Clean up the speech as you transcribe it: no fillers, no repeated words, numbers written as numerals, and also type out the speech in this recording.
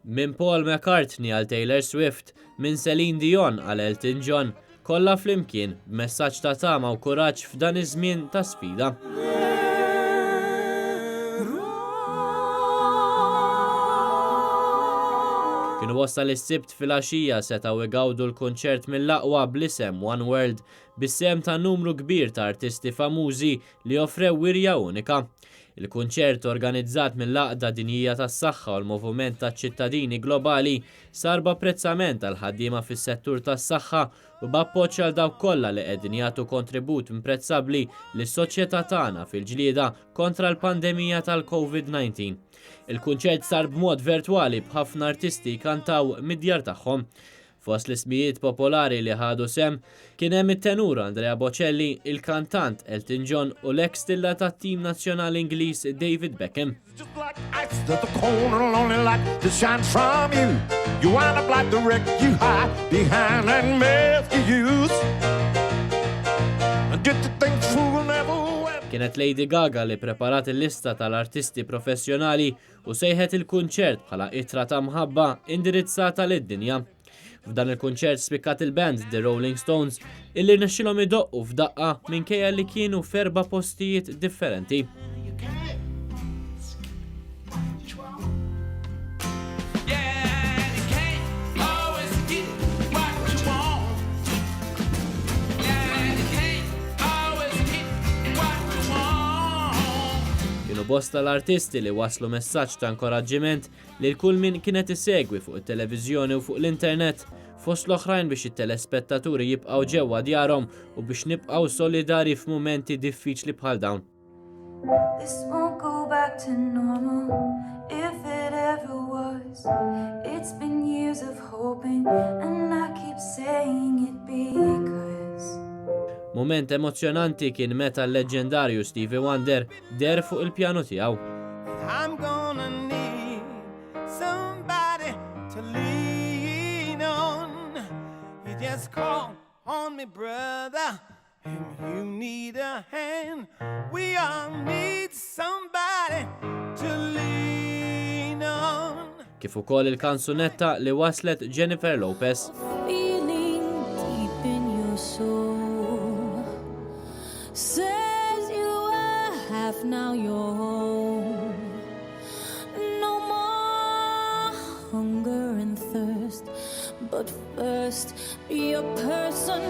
Minn Paul McCartney għal Taylor Swift, minn Celine Dion għal Elton John, kollha flimkien b'messaġġ ta' tama u kuraġġ f'dan iż-żmien ta' sfida. Kienu bosta li s-Sibt filgħaxija setgħu igawdu l-kunċert mill-aqwa bl-isem One World bis-sehem ta' numru kbir ta' artisti famużi li offrew wirja unika. Il-kunċert, organizzat mill-Għaqda Dinjija tas-Saħħa u l-Movument taċ-Ċittadini Globali, sar b'apprezzament għall-ħaddiema fis-settur tas-saħħa u b'appoġġ għal dawk kollha li qegħdin jagħtu kontribut imprezzabbli lis-soċjetà tagħna fil-ġlieda kontra l-pandemija tal-Covid-19. Il-kunċert sar b'mod vertwali b'ħafna artisti jkantaw mid-djar tagħhom. Fost l-ismijiet popolari li ħadu sehem kien hemm it-tenur Andrea Bocelli, il-kantant Elton John u l-eks stilla tat-tim nazzjonali Ingliż David Beckham. Kienet Lady Gaga li preparat il-lista tal-artisti professjonali u sejħet il-kunċert bħala ittra ta' mħabba indirizzata lid-dinja. F'dan il-kunċert spikkat il-band The Rolling Stones illi rnexxilhom idoqqu f'daqqa minkejja li kienu f'erba' postijiet differenti. Kienu bosta l-artisti li wasslu messaġġ ta' inkoraġġiment lil kull min kien qed isegwi fuq it-televiżjoni u fuq l-internet, fost l-oħrajn biex it-telespettaturi jibqgħu ġewwa djarhom u biex nibqgħu solidari f'mumenti diffiċli bħal dawn. This won't go back to normal if it ever was. It's been years of hoping and I keep saying it because. Mument emozzjonanti kien meta l-leġġendarju Stevie Wonder deher fuq il-pjanu tiegħu. I'm gonna need somebody to lean on. You just call on me, brother, and you need a hand. We all need somebody to lean on. Kif ukoll il-kanzunetta li wasslet Jennifer Lopez. Feeling deep in your soul says you are half now your home. No more hunger and thirst, but first be a person.